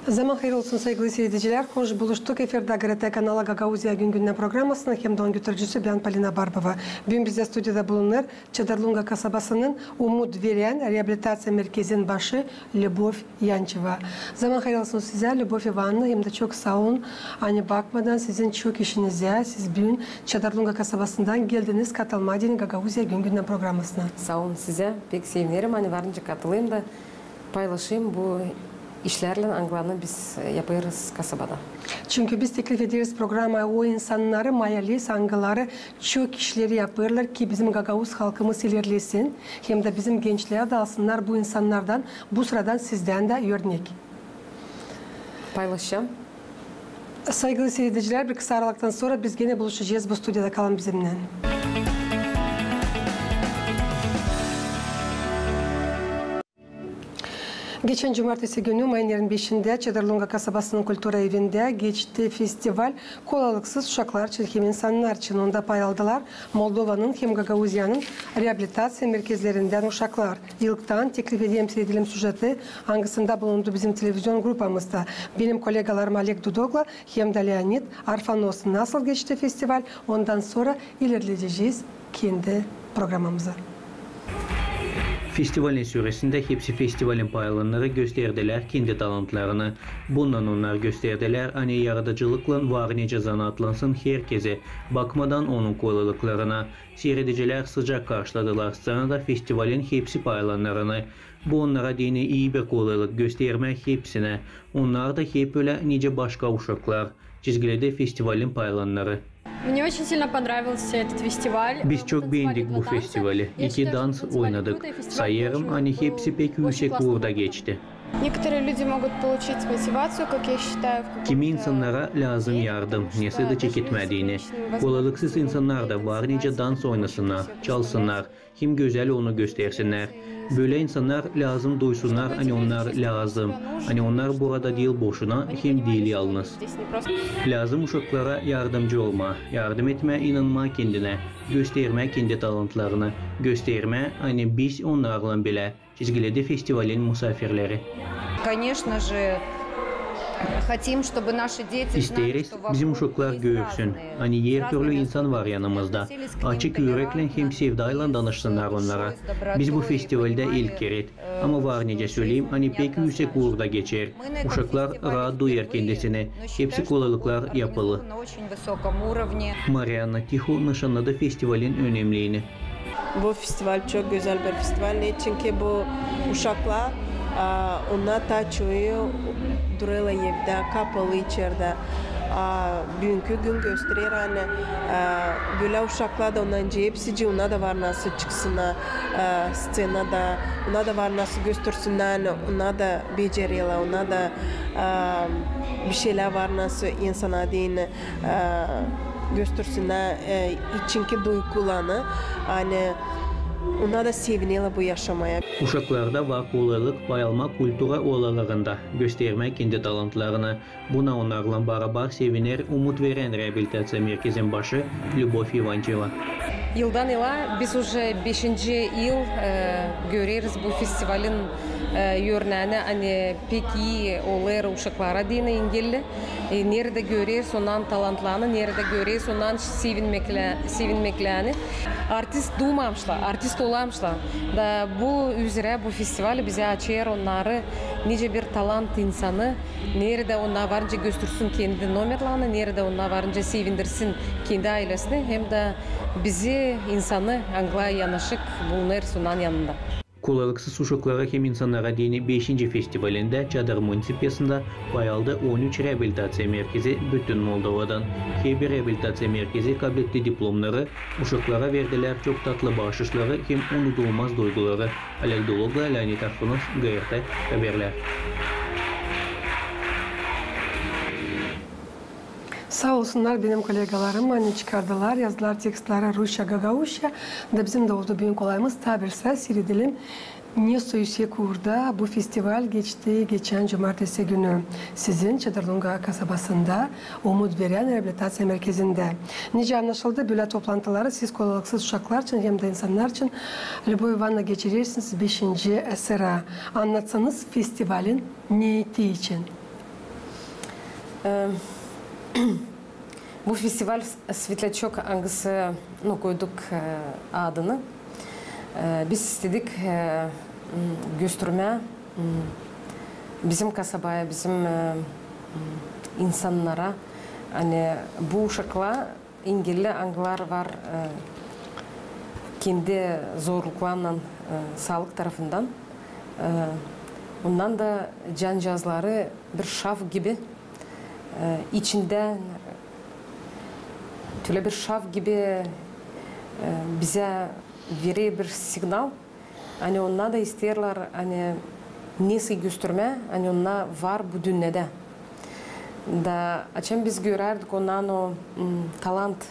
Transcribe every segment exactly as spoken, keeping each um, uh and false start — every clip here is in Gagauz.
Zaman hayır olsun, saygılı siiredicilär. Hoş buluştuk. Efirdä GRT kanalı Gagauziya gün-gündän programasının hem dä onun götürücüsü bän, Polina Barbova. Büün bizdä studiyada bulunêr Çadırlunga kasabasının Umut verän reabilitaţiya merkezin başı Lübov Yançeva. Zaman hayır olsun sizä, Lübov İvanna, hem dä çok saa olun, ani bakmadan sizin çok işinizä, siz büün Çadırlunga kasabasından geldiniz katılmaa deyni Gagauziya gün-gündän programasına. Saa olun sizä, pek sevinerim, ani varınca katılêrım da paylaşêrım bu işlärlän, angılarını biz, e, yapêrız kasabada. Çünkü biz teklif ederiz programaya o insannarı, mayalıyız, angıları çok işleri yapêrlar, ki bizim gagauz halkımız ilerlesin, hem dä bizim gençlär dä alsınnar bu insannardan, bu sıradan sizdän dä örnek. Paylaşacam. Saygılı siiredicilär, bir kısa aralıktan sora biz genä buluşacez bu studiyada. Kalın bizimnän. Geçän cumartesi günü, mayın irmi beşindä, Çadırlunga kasabasının kultura evindä geçti festival kolaylıksız uşaklar için hem insannar için. Onda pay aldılar Moldovanın hem Gagauziyanın reabilitaţiya merkezlerindän uşaklar. İlktän teklif ederim siiredelim süjeti, angısında bulundu bizim televizion grupamız da. Benim kollegalarım Oleg Dudogla hem dä Leonid Arfanos. Nasıl geçti festival, ondan sora ilerledecez kendi programamızı. Festivalin süresindä hepsi festivalin pay alannarı gösterdilär kendi talantlarını. Bunnan onnar gösterdilär, ani yaradıcılıklan var nicä zanaatlansın herkezi, bakmadan onun kolaylıklarına. Siiredicilär sıcak karşıladılar sţenada festivalin hepsi pay alannarını. Bu onnara deyni ii bir kolaylık göstermää hepsinä. Onnar da hep ölä nicä başka uşaklar, çizgiledi festivalin pay alannarı. Мне очень сильно понравился этот фестиваль. Biz çok beendik bu festivali. İki dans oynadık. Sayêrım, ani hepsi pek üüsek uurda geçti. Некоторые люди могут получить мотивацию, как я считаю, в каком-то... Kimi insannara lääzım yardım, nesädä çeketmää deyni. Kolaylıksız insannar da var nicä dans oynasınnar, çalsınnar, hem gözäl onu göstersinnär. Bölä insannar lääzım duysunnar, ani onnar lääzım, ani onnar burada diil boşuna, hem diil yalnız. Lääzım uşaklara yardımcı olmaa, yardım etmää inanmaa kendinä, göstermää kendi talantlarını, göstermää, ani biz onnarlan bilä, çizgiledi festivalin musaafirleri. Конечно же, хотим, чтобы наши дети знали, что вокруг есть разные, разные особенности. İsteeriz, bizim uşaklar görsün, ani hertürlü insan var yanımızda. Açık üreklän hem sevdaylan danışsınnar onnara. Biz bu festivaldä ilk keret, ama var nicä söleyim, ani pek üüsek uurda geçer. Uşaklar raat duyêr kendisini, hepsi kolaylıklar yapılı. Marianna Tihu nışannadı festivalin önemliini. Bu festival çok gözäl bir festival. Neçin ki bu uşaklar, a, onnar taa çoyu durêrlar evdä, kapalı içerdä. A büünkü gün gösterer, ani, a, bölä uşaklar da ondan nicä hepsicii, onnar da var nasıl çıksınnar, a, sţenada, onnar da var nasıl göstersinnär, ani onnar da becererlär, onnar da, a, bir şeylär var nasıl insana deyni, e, göstersinnär, e, içindeki duygularını, ani onnar da sevinerlär bu yaşamaya. Uşaklarda var kolaylık pay almaa kultura olaylarında, göstermää kendi talantlarını. Buna onnarlan barabar seviner Umut verän reabilitaţiya merkezin başı Lübov İvançeva. Yıldan yıla biz uje beşinci yıl, e, göreriz bu festivalin, e, örnäni, ani pek ii olêr uşaklara deyni, engelli. E, neredä göreriz onnan talantlarını, neredä göreriz onnan sevinmeklä-, sevinmeklerini. Artist dumamışlar, artist olamışlar. Da bu üzerä bu festival bizä açêr onnarı, nicä bir talant insanı, neredä onnar var nicä göstersin kendi nomerlerini, neredä onnar var nicä sevindirsin kendi aylesini, hem dä bizi, insanı, angılar yanaşık bulunêrız onnan yanında. Kolaylıksız uşaklara hem insannara deyni beşinci festivalindä Çadır munisipiyasında pay aldı on üç reabilitaţiya merkezi bütün Moldovadan. Herbir reabilitaţiya merkezi kabletti diplomnarı, uşaklara verdilär çok tatlı baaşışları hem unudulmaz duyguları. Oleg Dudogla, Leonid Arfanos, GRT Haberlär. Saa olsunnar benim kollegalarım, ani çıkardılar, yazdılar tekstleri rusça, gagauzça. Da bizim dä oldu büün kolayımız, taa bir saa siiredelim, ne soy-sök uurda bu festival geçti geçän cumartesi günü sizin Çadırlunga kasabasında, Umut verän reabilitaţiya merkezindä. Nicä annaşıldı, bölä toplantıları siz kolaylıksız uşaklar için hem dä insannar için, Lübov İvanna, geçirersiniz beşinci sıra. Annatsanız festivalin neeti için. E, bu festival Svetlaçok, angısı, nu, koyduk, e, adını. E, biz istedik, e, m, göstermää, m, bizim kasabaya, bizim, e, m, insannara, ani bu uşaklar, engelli, angılar var, e, kendi zorluklarınnan, e, saalık tarafından. E, ondan da cancaazları bir şaf gibi, e, içindän, e, tölä bir şaf gibi, e, bizä verer bir signal. Ani onnar da isteerlär, ani nesä göstermää, ani onnar var bu dünnedä. Da açan biz görärdik onnarın o, m, talant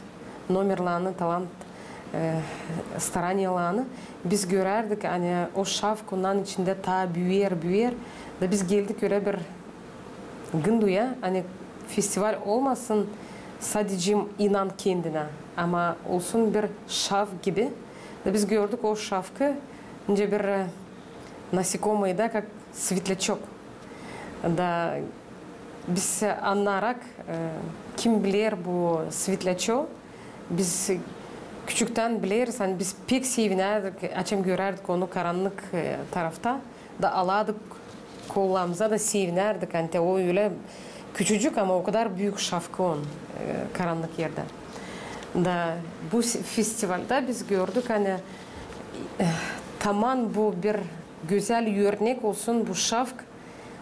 nomerlarını, talant, e, staraniyalarını, biz görärdik, ani o şafk onnarın içindä taa büüyer, büüyer. Da biz geldik ölä bir gınduya, ani festival olmasın sadecä inan kendinä, ama olsun bir şafk gibi. Da biz gördük o şafkı, nicä bir, e, насекомые, да, как светлячок. Da biz, e, annarak, e, kim biler bu svetlaço, biz küçüktän bileriz, ani biz pek sevinärdik, açan görärdik onu karannık, e, tarafta. Da alardık kollarımıza da sevinärdik. Ani te o ölä küçücük, ama o kadar büük şafkı onun, e, karannık erdä. Da bu s-, festivalda biz gördük, ani, e, taman bu bir gözäl örnek olsun, bu şafk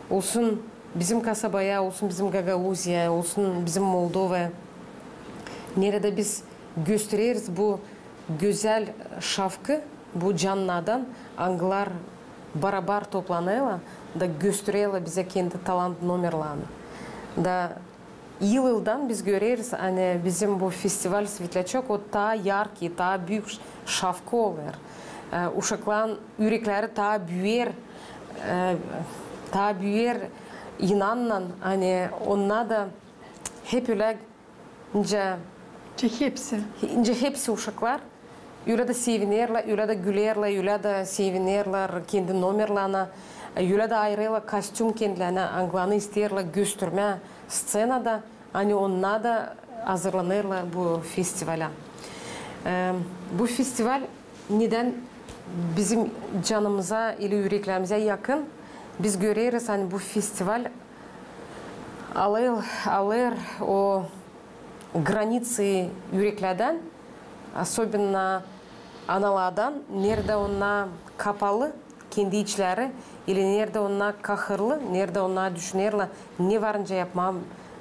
olsun bizim kasabaya, olsun bizim Gagauziyaya, olsun bizim Moldovaya. Neredä biz göstereriz bu gözäl şafkı, bu cannardan, angılar barabar toplanêrlar da göstererlär bizä kendi talant nomerlarını. Da yıl-yıldan biz göreriz, ani bizim bu festival Svetlaçok, o taa yarki, taa büük ş-, şafkı olêr. E, uşakların ürekleri taa büüyer, e, taa büüyer inannan, ani onnar da hep ölä nicä, nicä hepsi, nicä hepsi uşaklar, ölä dä sevinerlär, ölä dä gülerlär, ölä dä sevinerlär kendi nomerlarına, ölä dä ayırêrlar kostüm kendilerinä, angılarını isteerlär göstermää sţenada, ani onnar da hazırlanêrlar bu festivala. E, bu festival nedän bizim canımıza ili üreklerimizä yakın, biz göreriz, ani bu festival alêr, alêr o границы üreklerdän, особенно analardan, neredä onnar kapalı kendi içleri, ili neredä onnar kahırlı, neredä onnar düşünerlär, ne var nicä yapmaa,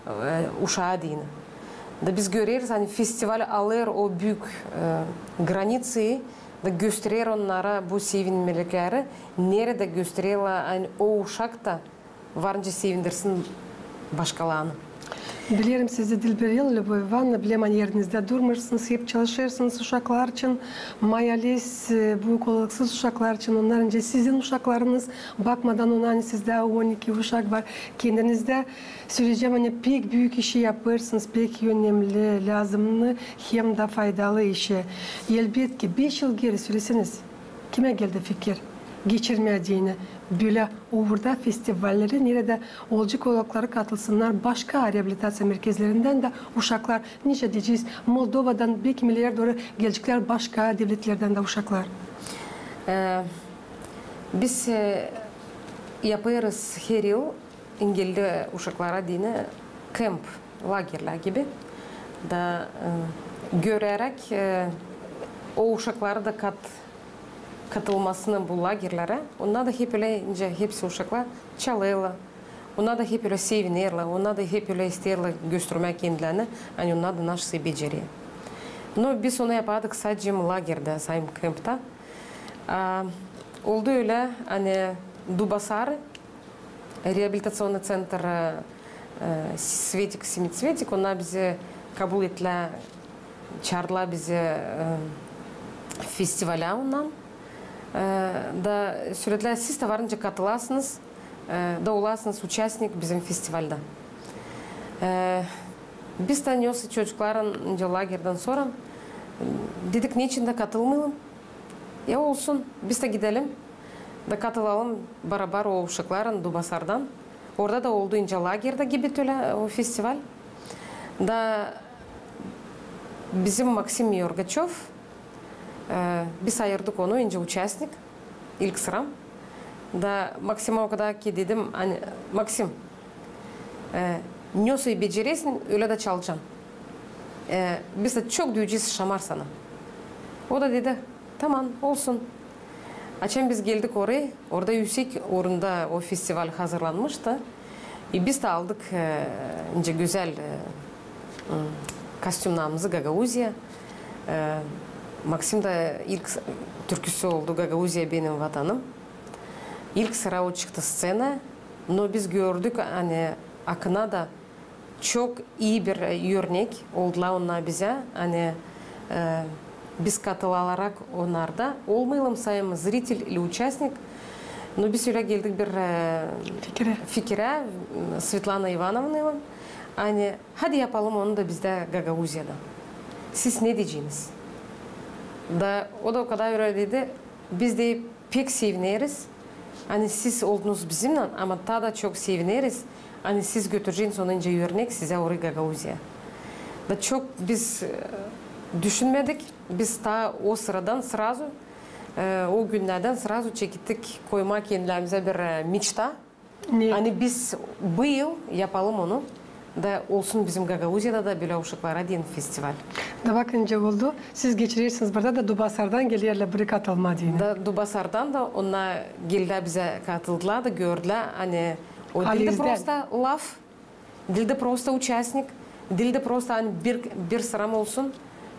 e, uşaa deyni. Da biz göreriz, ani festival alêr o büük, e, границы da gösterer onnara bu sevinmelikleri, neredä göstererlär, ani o uşak ta var nicä sevindirsin başkalarını. Bilerim sizi, Dilberieva Lübov İvanonovna, bilerim, ani erinizdä durmêêrsınız, hep çalışêrsınız uşaklar için, maaliz, e, bu kolaylıksız uşaklar için, onnar nicä sizin uşaklarınız, bakmadan ona, ani sizdä on iki uşak var, kendinizdä, söleyecäm, ani pek büük işi yapêrsınız, pek önemli, lääzımnı hem dä faydalı işi. Elbetki, beş yıl geeri söleseniz, kimä geldi fikir geçirmää deyni bölä uurda festivalleri, neredä olacek olacekları katılsınnar başka reabilitaţiya merkezlerindän dä uşaklar, nicä deyecez, Moldovadan, beki milletler dooru geleceklär başka devletlerdän dä uşaklar? E, biz, e, yapêrız her yıl engelli uşaklara deyni kamp, lagerlär gibi. Da, e, göräräk, e, o uşakları da kat-, katılmasını bu lagerlerä, onnar da hep ölä, nicä hepsi uşaklar çalêrlar. Onnar da hep ölä sevinerlär, onnar da hep ölä isteerlär göstermää kendilerini, ani onnar da nasıl becerer. No biz onu yapardık sadecä lagerdä, sayım kampta. A, oldu ölä, ani Dubasarı, реабилитационный центр, e, e, Svetlik, Semicvetlik, onnar bizi kabul ettilär, çaardılar bizi, e, festivalä onnar. E, da söledilär, siz dä var nicä katılasınız, e, da olasınız uçastnik bizim festivalda. E, biz dä nesä çocukların nicä lagerdän sora, e, dedik, neçin dä katılmayalım. E, olsun, biz dä gidelim da katılalım barabar o uşakların Dubasardan. Orada da oldu nicä lagerdä gibi tölä o festival. Da bizim Maksim Yorgaçev, e, biz ayırdık onu nicä uçastnik, ilk sıra. Da Maksima o kadar ki dedim, ani, Maksim, e, nesoy beceresin, ölä dä çalacan. E, biz dä çok düücez şamar sana. O da dedi, tamam, olsun. Açan biz geldik orayı, orada üüsek orunda o festival hazırlanmıştı. E, biz dä aldık, e, nicä gözäl, e, m, kostümnamızı Gagauziya. E, Maksim dä ilk s-, türküsü oldu Gagauziya benim vatanım. İlk sıra o çıktı sţena, no biz gördük, ani akına da çok ii bir, e, örnek oldular onnar bizä, ani, e, biz katılararak onnarda olmayalım, sayın zritel ili uçastnik. No biz ölä geldik bir, e, fikirä, fikirä, m, Svetlana İvanovnaylan, ani hadi yapalım onu da bizdä Gagauziyada. Siz ne deyeceniz? Da o da o kadar ölä dedi, biz de pek sevineriz, ani siz oldunuz bizimnän, ama taa da çok sevineriz, ani siz götüreceniz onu nicä örnek sizä orayı Gagauziya. Da çok biz, e, düşünmedik, biz taa o sıradan srazu, e, o günnerdän srazu çekettik koymaa kendilerimizä bir, e, meçta. Ne? Ani biz bu yıl yapalım onu, da olsun bizim Gagauziyada da bölä uşaklara deyni festival. Da bakın nicä oldu, siz geçirersiniz burada da Dubasardan gelerlär burayı katılmaa deyni. Da Dubasardan da onnar geldilär bizä katıldılar da gördülär, ani o diil dä prosta laf, diil dä prosta uçastnik, diil dä prosta ani bir, bir sıram olsun,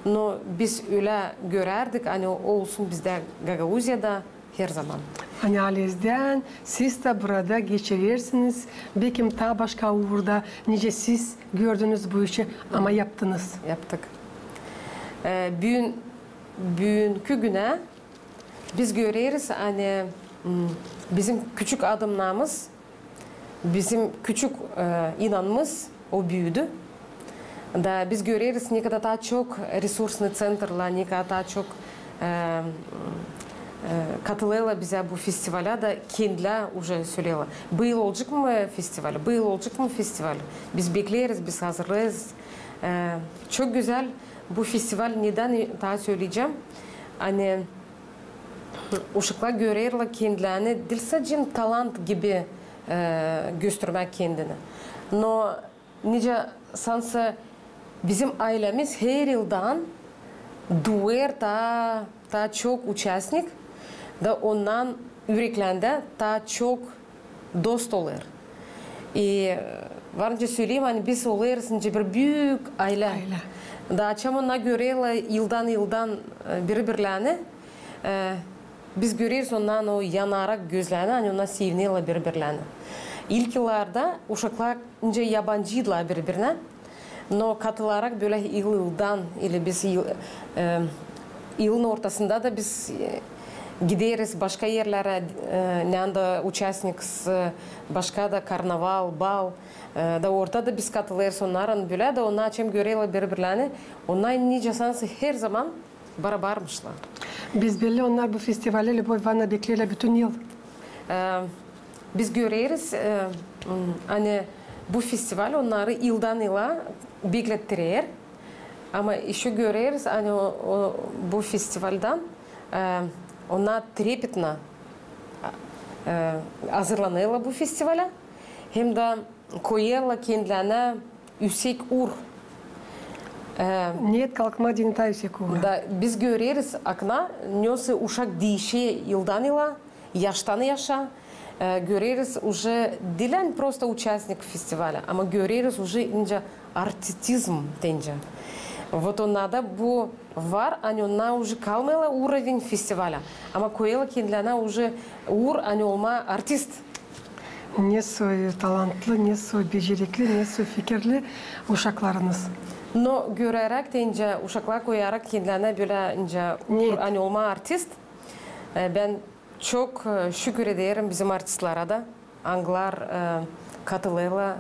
no biz ölä görärdik, ani o olsun bizdä Gagauziyada, her zaman. Ani halizdän siz dä burada geçirersiniz, bekim taa başka uurda, nicä siz gördünüz bu işi, ama yaptınız. Yaptık. E, büün, büünkü günä biz göreriz, ani, m, bizim küçük adımnamız, bizim küçük, e, inanmamız, o büüdü. Da biz göreriz, ne kadar taa çok resursnıı ţentrlär, ne kadar taa çok, e, e, katılêrlar bizä bu festivalä da kendilär uje söleerlär. Bu yıl olacek mı festival? Bu yıl olacek mı festival? Biz bekleeriz, biz hazırız. E, çok gözäl bu festival, nedän taa söleyecäm. Ani uşaklar görerlär kendilerini diil sade talant gibi, e, göstermää kendini. No nicä sansa bizim aylämiz her yıldan duer taa, taa çok uçastnik, da onnan üreklerdä taa çok dost olêr. E, var nicä söleyim, ani biz olêrız nicä bir büük aylä. Aylä. Da açan onnar görerlär yıldan-yıldan, e, biri-birlerini, e, biz göreriz onnan o yanarak gözlerini, ani onnar sevinerlär biri-birlerini. İlk yıllarda uşaklar nicä yabancıydılar biri-birinä. No katılarak bölä yıl-yıldan, ili biz yıl, e, yılın ortasında da biz, e, gideriz başka erlerä, e, neredä uçastnik, e, başka da karnaval, bal, e, da orada da biz katılêrız onnarın bölä, da onnar açan görerlär biri-birlerini, onnar nicä sansa her zaman barabarmışlar. Biz belli, onnar bu festivali, Lübov İvanovna, bekleerlär bütün yıl. E, biz göreriz, e, m, ani bu festival onnarı yıldan-yıla beklettirer. Ama işä göreriz, ani o, o, bu festivaldan, e, onnar trepetno, e, hazırlanêrlar bu festivalä. Hem dä koyêrlar kendilerinä üüsek uur. E, neet kalkmaa deyni taa üüsek uura. Da biz göreriz akına, nesoy uşak diişer yıldan-yıla, yaştan-yaşa. E, göreriz uje diil ani prosta uçastnik festivalä, ama göreriz uje nicä artistizm deyni. Vot onnarda bu var, ani onnar uje kalmêêrlar uroven festivalä, ama koyêrlar kendilerinä uje uur, ani olmaa artist. Nesoy talantlı, nesoy becerikli, nesoy fikirli uşaklarınız. No göräräk deyni uşaklar koyarak kendilerinä bölä deyni uur, ani olmaa artist. E, bän çok, e, şükür ederim bizim artistlara da, angılar, e, katılêrlar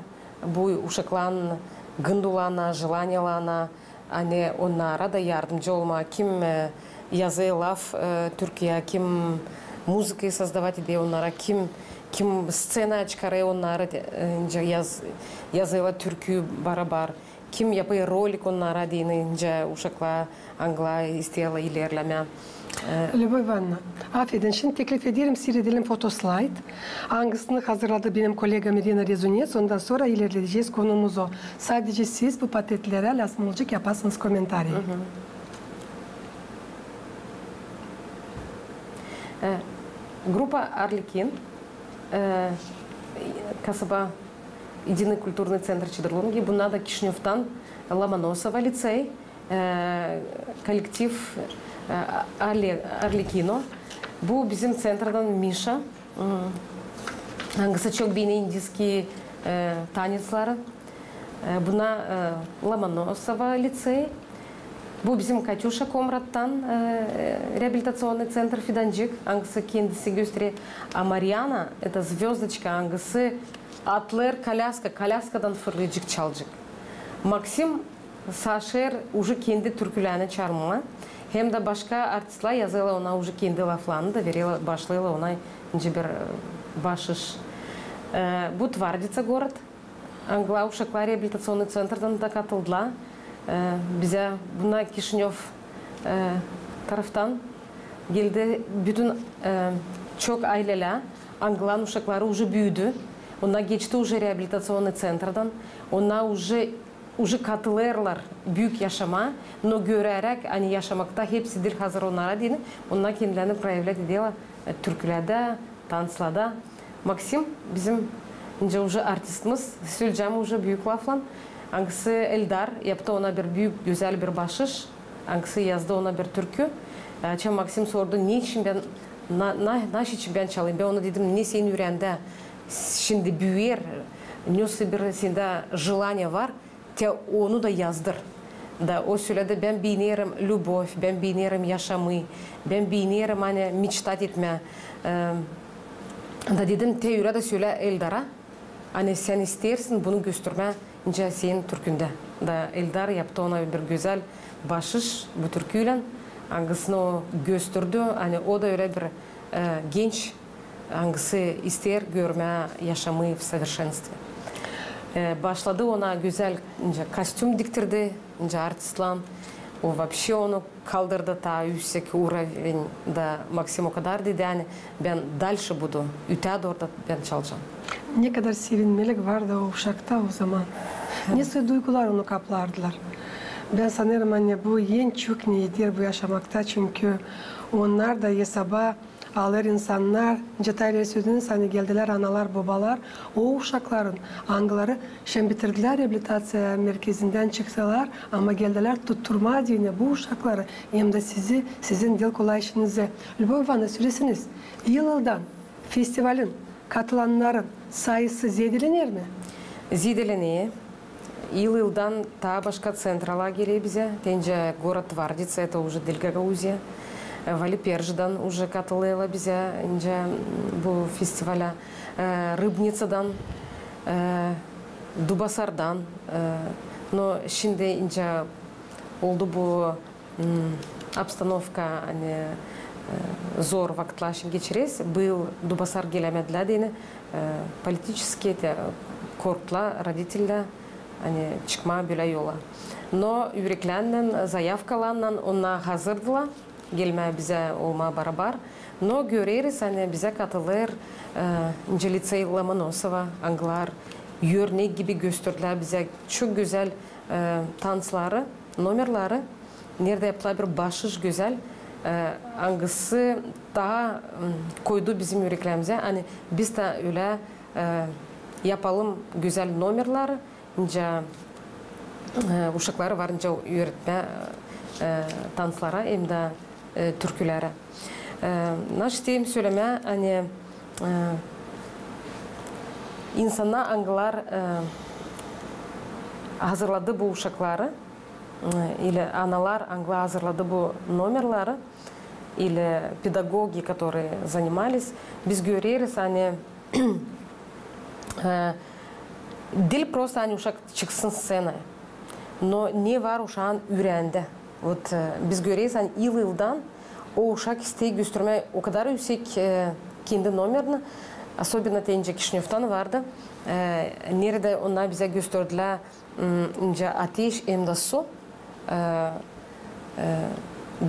bu uşakların gındularına, jelaniyalarına, ani onnara da yardımcı olmaa, kim, e, yazêr laf, e, türküyä, kim muzıkayı sozdavat eder onnara, kim kim sţenaya çıkarêr onnarı, te-, e, nicä yaz-, yazêrlar türkü barabar, kim yapêr rolik onnara deyni, nicä uşaklar, angılar isteerlär ilerlemää. E, Lübov İvanna, afedin, şindi teklif ederim, siiredelim fotoslayd, angısını hazırladı benim kollegam İrina Rezunets, ondan sora ilerledecez konumuzu. Sadece siz bu portretlerä lääzım olacek yapasınız komentariy. E, grupa Arlekin, e, kasaba, единый культурный центр Чедрлунги, bunnar da Kişinövdan Lomonosovo licey, e, kollektiv, e, Arle-, Arlekino. Bu bizim ţentradan Mişa, m, angısı çok beener indiyskiy, e, tanesları. E, bunnar, e, Lomonosovo licey. Bu bizim Katüşa Komrattan, e, reabilitaţionnıy ţentr Fidancık, angısı kendisi gösterer. A Mariana, это звёздочка, angısı atlêêr kolyaska, kolyaskadan fırlayacek, çalacek. Maksim savaşêr uje kendi türkülerini çalmaa, hem dä başka artistlar yazêrlar ona uje kendi laflarını da vererlär, başlêêrlar ona nicä bir, e, başış. E, bu Tvardiţa gorod. Angılar uşaklar reabilitaţionnıy ţentrdan da katıldılar, e, bizä. Bunnar Kişinöv, e, taraftan geldi bütün, e, çok aylelär, angıların uşakları uje büüdü. Onnar geçti uje reabilitaţionnıy ţentrdan. Onnar uje, uje katılêrlar büük yaşamaa, no göräräk, ani yaşamakta hepsi diil hazır onnara deyni, onnar kendilerini проявлять ederlär, e, türkülerdä, tanslarda. Maksim bizim nicä uje artistimiz, söleyecäm uje büük laflan. Angısı Eldar yaptı ona bir büük, gözäl bir başış. Angısı yazdı ona bir türkü. E, açan Maksim sordu, neçin bän, na-, na-, naşiçin bän çalayım? Bän ona dedim, ne senin ürendä şindi büüyer, nesoy bir sendä желание var, te onu da yazdır. Da o söledi, bän beenerim любовь, bän beenerim yaşamayı, bän beenerim, ani, мечтать etmää. E, da dedim, te ürä dä sölä Eldara, ani sän isteersin bunu göstermää nicä senin türkündä. Da Eldar yaptı ona bir gözäl başış bu türküylän, angısını o gösterdi, ani o da ölä bir, e, genç, angısı isteer görmää yaşamayı в совершенстве. E, başladı ona gözäl, nicä, kostüm diktirdi, nicä artistlan. O вообще onu kaldırdı taa üüsek уровень, da Maksim o kadar dedi, ani bän дальше буду, ötää dooru da bän çalacam. Ne kadar sevinmelik vardı o uşakta o zaman. Nesoy duygular onu kaplardılar. Bän sanêrım, ani bu en çok ne eder bu yaşamakta, çünkü onnar da esaba alêr insannar, nicä taa ileri sölediiniz, ani geldilär analar, bobalar, o uşakların, angıları şindi bitirdilär reabilitaţiya merkezindän, çıktılar, ama geldilär tutturmaa deyni bu uşakları, hem dä sizi, sizin diil kolay işinizi. Lübov İvanna, söleseniz, yıl-yıldan festivalin katılannarın sayısı zeedelener mi? Zeedelener. Yıl-yıldan taa başka ţentralar geler bizä. Te nicä город Твердица, это уже diil Gagauziya. E, Vali Peržadan uje katılêrlar bizä, nicä, bu festivalä, e, Rıbniţadan, e, Dubasardan, e, no şindi nicä oldu bu, m, обстановка, ani, e, zor vakıtlar şindi geçireriz. Bu yıl Dubasar gelämedilär deyni, e, политически, te, korktular roditelär, ani çıkmaa bölä yola. No üreklännän, zayavkalarlan onnar hazırdılar gelmää bizä olmaa barabar. No göreriz, ani bizä katılêr, e, nicä licey Lomonosovo, angılar örnek gibi gösterdilär bizä çok gözäl, e, tansları, nomerları. Neredä yaptılar bir başış gözäl, e, angısı taa, m, koydu bizim üreklerimizä, ani biz dä ölä, e, yapalım gözäl nomerları, nicä, e, uşakları var nicä üüretmää, e, tanslara hem dä, e, türkülerä. E, naşey isteerim sölemää, ani, e, insannar, angılar, e, hazırladı bu uşakları, e, ili analar, angılar hazırladı bu nomerları, ili pedagogi, которые занимались, biz göreriz, ani, e, diil просто, ani uşak çıksın sţenaya, no ne var uşaan üreendä. Вот, e, biz göreriz, ani yıl-yıldan o uşak isteer göstermää o kadar üüsek, e, kendi nomerini, Особенно te nicä Kişinövdan vardı. E, neredä onnar bizä gösterdilär, m, nicä ateş hem dä su, e, e,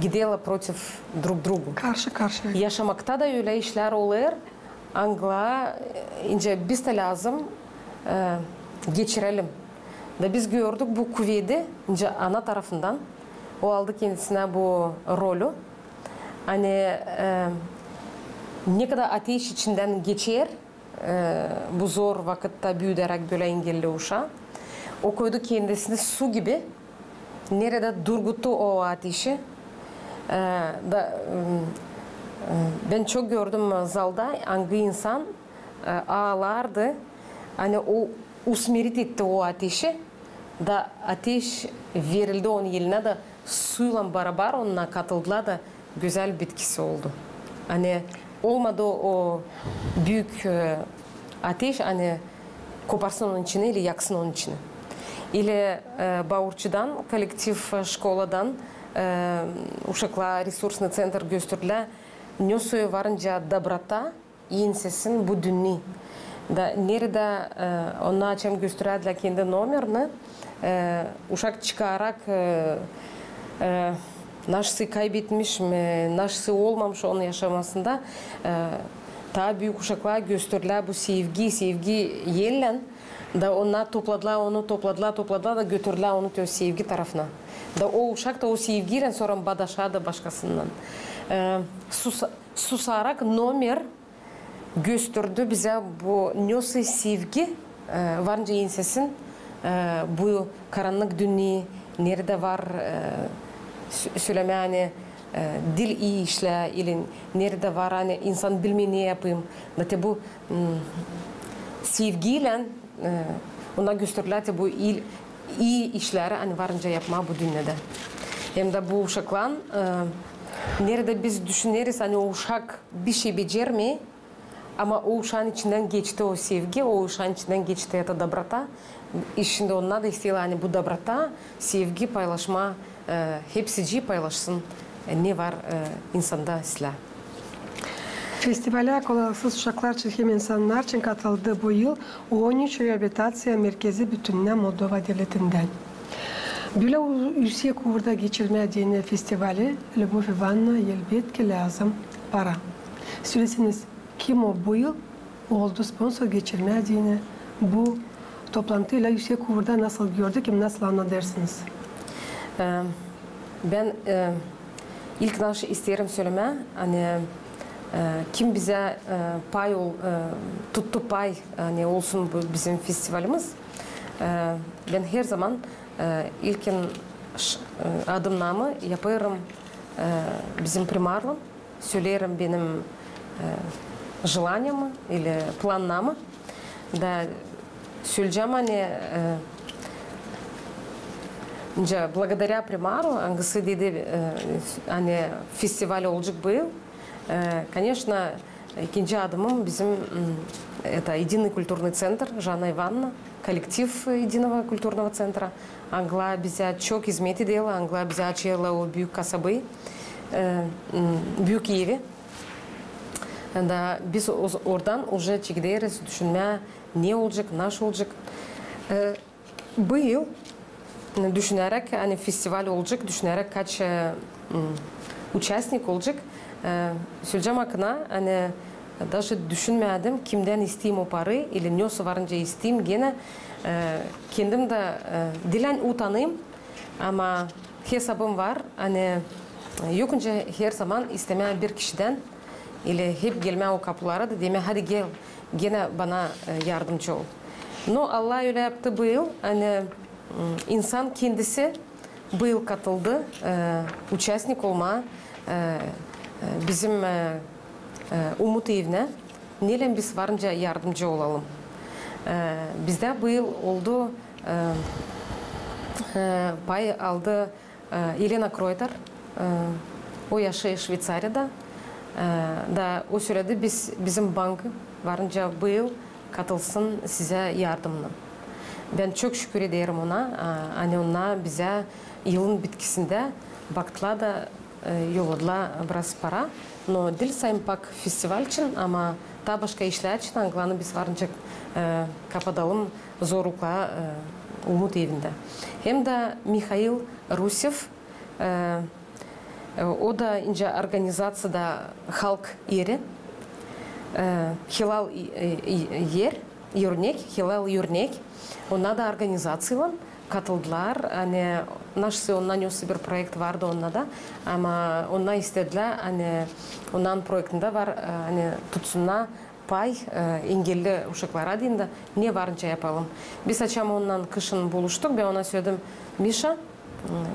giderlär protiv drug drugu. Karşı-karşıya. Yaşamakta da ölä işlär olêr, angıları, e, nicä biz dä lääzım, e, geçirelim. Da biz gördük bu kuvedi, nicä ana tarafından. O aldı kendisinä bu rolü. Ani, e, ne kadar ateş içindän geçer, e, bu zor vakıtta büüdäräk bölä engelli uşaa. O koydu kendisini su gibi, neredä durguttu o ateşi. E, da, m, e, bän çok gördüm zalda, angı insan, e, aalardı, ani o usmirit etti o ateşi, da ateş verildi onun elinä da suylan barabar onnar katıldılar da gözäl bitkisi oldu. Ani olmadı o büük, e, ateş, ani koparsın onun içini ili yaksın onun içini. İli, e, Baurçudan, kollektiv, e, şkoladan, e, uşaklara resursnıy centr gösterdilär, ne soy varınca dobrota, insesin bu dünnä. Da neredä, e, onnar açan gösterärdilär kendi nomerini, e, uşak çıkarak, e, e, naşısı kaybetmiş mi, naşısı olmamış onun yaşamasında, e, taa büük uşaklara gösterilär bu sevgi, sevgi ellän. Da onnar topladılar onu, topladılar, topladılar da götürdülär onu te o sevgi tarafına. Da o uşak da o sevgiylän sora badaşardı başkasınnan. E, susa-, susarak nomer gösterdi bizä bu, ne soy sevgi, e, varınca insesin, e, bu karannık dünnä, neredä var, e, sö-, sölemää, ani, e, diil ii işlär, ili neredä var, ani insan bilmeer ne yapayım. Da te bu, m, sevgiylän, e, onnar gösterilär te bu il-, ii işleri, ani varınca yapmaa bu dünnedä. Hem dä bu uşaklan, e, neredä biz düşüneriz, ani o uşak bişey becermeer, ama o uşaan içindän geçti o sevgi, o uşaan içindän geçti eta dobrota. Şindi onnar da isteerlär, ani bu dobrota, sevgi paylaşmaa, e, hepsicii paylaşsın, e, ne var, e, insanda islää. Festivalä Kolaksız uşaklar için hem insannar için katıldı bu yıl on üç reabilitaţiya merkezi bütünnä Moldova devletindän. Bölä ü-, üüsek uurda geçirmää deyni festivali Lübov İvanonovna elbetki lääzım para. Söleseniz, kim o bu yıl oldu sponsor geçirmää deyni bu toplantıyla üüsek uurda, nasıl gördük hem nasıl annadêrsınız? E, bän, e, ilk naşı isteerim sölemää, ani, e, kim bizä, e, pay ol-, e, tuttu pay, ani olsun bu bizim festivalimiz. E, bän herzaman, e, ilkin ş-, e, adımnamı yapêrım, e, bizim primarlan. Söleerim benim, e, jelaniyamı ili plannamı. Da söleyecäm, ani, e, nicä, благодаря primaru, angısı dedi, e, ani festival olacek bu yıl. E, koneşno, ikinci adımım bizim, m, eta, единый культурный центр, Жанна Ивановна, kollektiv единого культурного центра. Angılar bizä çok izmet ederlär, angılar bizä açêrlar o büük kasabayı, e, m, büük evi. Da biz o-, oradan uje çekileriz düşünmää, ne olacek, nasıl olacek. E, bu yıl, e, düşüneräk, ani festival olacek, düşüneräk, kaç, e, m, uçastnik olacek, e, söleyecäm akına, ani daje düşünmädim, kimdän isteyim o parayı, ili ne soy varınca isteyim genä, e, kendim dä, e, diil ani utanêrım, ama hesabım var, ani, e, yok nicä herzaman istemää bir kişidän, ili hep gelmää o kapulara da demää, hadi gel, genä bana, e, yardımcı ol. No, Allah ölä yaptı bu yıl, ani, m, insan kendisi bu yıl katıldı, e, uçastnik olmaa, e, e, bizim, e, e, Umut Evinä, nelän biz varınca yardımcı olalım. E, bizdä bu yıl oldu, e, e, pay aldı, e, Elena Kroytar, e, o yaşêêr Şveyţariyada, e, da o söledi, biz, bizim bank varınca bu yıl katılsın sizä yardımına. Bän çok şükür ederim ona, a, ani onnar bizä yılın bitkisindä baktılar da, e, yolladılar biraz para. No diil sade pak festival için, ama taa başka işlär için, angılarını biz varınca, e, kapadalım zorluklara, e, Umut evindä. Hem dä Mihail Rusev, e, e, o da nicä organizaţiyada halk eri, e, Hilal, e, e, er, örnek, Hilal örnek. Onnar da organizaţiyaylan katıldılar. Ani naşey onnar nesoy bir proekt vardı onnar da. Ama onnar istedilär, ani onnarın proektindä var, e, ani tutsunnar pay, e, engelli uşaklara deyni dä ne varınca yapalım. Biz açan onnar kışın buluştuk, bän ona söledim: Mişa, m,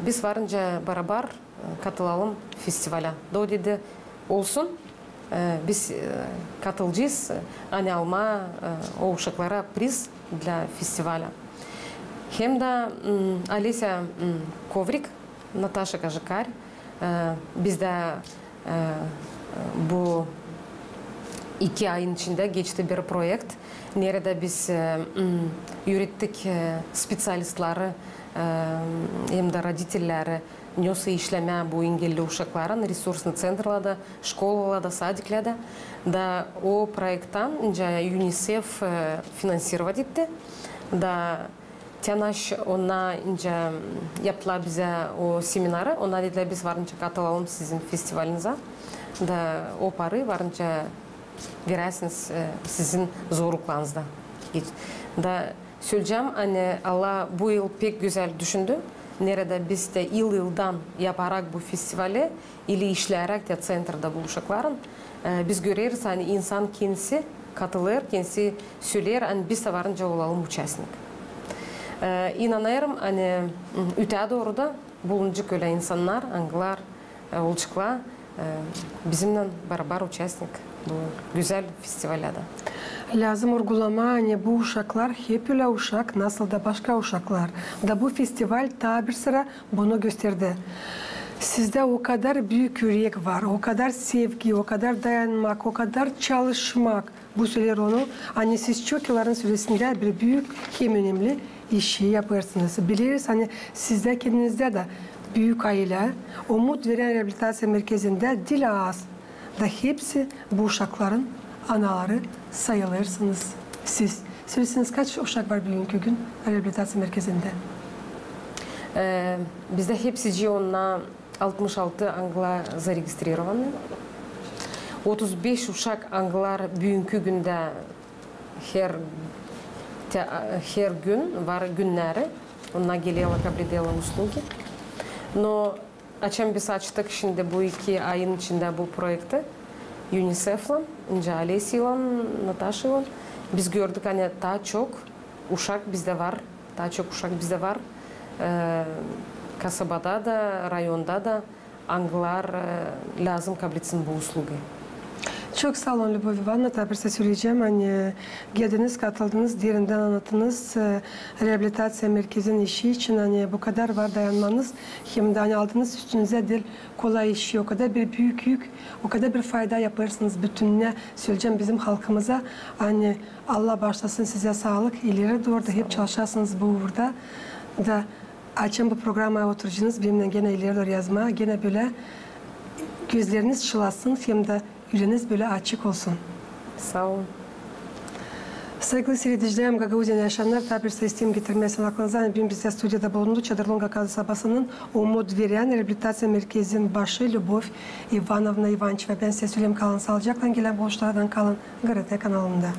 biz varınca barabar, e, katılalım festivalä. Da o dedi: olsun, e, biz, e, katılacez, e, ani almaa, e, o uşaklara priz dlä festivalä. Hem dä, m, Olesä, m, Kovrik, Nataşa Kajakar, e, bizdä, e, bu iki ayın içindä geçti bir proekt, neredä biz, e, m, üürettik, e, speţialistleri, e, hem dä roditelleri, nesoy işlemää bu engelli uşakların resursnıy ţentrlarda, şkolalarda, sadiklerdä. Da o proekttan nicä UNICEF, e, finansirovat etti. Da Tän aş onnar nicä yaptılar bizä o seminarı, onnar dedilär: biz varınca katılalım sizin festivalinizä. Da o parayı varınca veräsiniz, e, sizin zorluklarınızda. Da söleyecäm, ani Allah bu yıl pek gözäl düşündü, neredä biz dä yıl-yıldan yaparak bu festivali, ili işleyeräk dä ţentrada bu uşakların, e, biz göreriz, ani insan kendisi katılêr, kendisi söleer, ani biz dä varınca olalım uçastnik. E, inanêrım, ani, m, ötää dooru da bulunacek ölä insannar, angılar, e, olaceklar, e, bizimnän barabar uçastnik bu gözäl festivalä dä. Lääzım urgulamaa, ani bu uşaklar hep ölä uşak, nasıl da başka uşaklar. Da bu festival taa bir sıra bunu gösterdi. Sizdä o kadar büük ürek var, o kadar sevgi, o kadar dayanmak, o kadar çalışmak. Bu söleer onu, ani siz çok yılların süresindä bir büük hem önemli işi yapêrsınız. Bileriz, ani sizdä kendinizdä dä büük aylä, Umut verän reabilitaţiya merkezindä diil az da hepsi bu uşakların anaları sayılêrsınız siz. Söleersiniz, kaç uşak var büünkü gün reabilitaţiya merkezindä? E, bizdä hepsicii onnar altmış altı angılar zaregistrirovanı. Otuz beş uşak angılar büünkü gündä her, te-, her gün var günneri. Onnar gelerlär, kabledilär uslugi. No açan biz açtık şindi bu iki ayın içindä bu proekti UNICEF-lan, nicä Olesaylan, Nataşaylan, biz gördük, ani taa çok uşak bizdä var, taa çok uşak bizdä var, e, kasabada da, rayonda da, angılar, e, lääzım kabletsin bu uslugi. Çok saa olun, Lübov İvanovna, taa bir sıra söleyecäm, ani geldiniz, katıldınız, derindän annattınız, e, reabilitaţiya merkezin işi için, ani bu kadar var dayanmanız, hem dä, ani aldınız üstünüzä diil kolay işi, o kadar bir büük yük, o kadar bir fayda yapêrsınız bütünnä, söleyecäm, bizim halkımıza, ani Allah baaşlasın sizä saalık, ileri dooru da hep çalışasınız bu uurda. Da açan bu programaya oturacanız, benimnän genä ileri dooru yazmaa, genä bölä gözleriniz çılsın, hem dä üleniz bölä açık olsun. Saa olun. Saygılı siiredicilerim, Gagauziyanın yaşayannar, taa bir sıra isteerim getirmää sizin aklınıza, ani büün bizdä studiyada bulundu Çadırlonga kasabasının Umut verän reabilitaţiya merkezin başı Lübov İvanovna İvançeva. Bän sizä söleerim, kalın saalıcaklan, gelän buluşmalardan kalın GRT kanalında.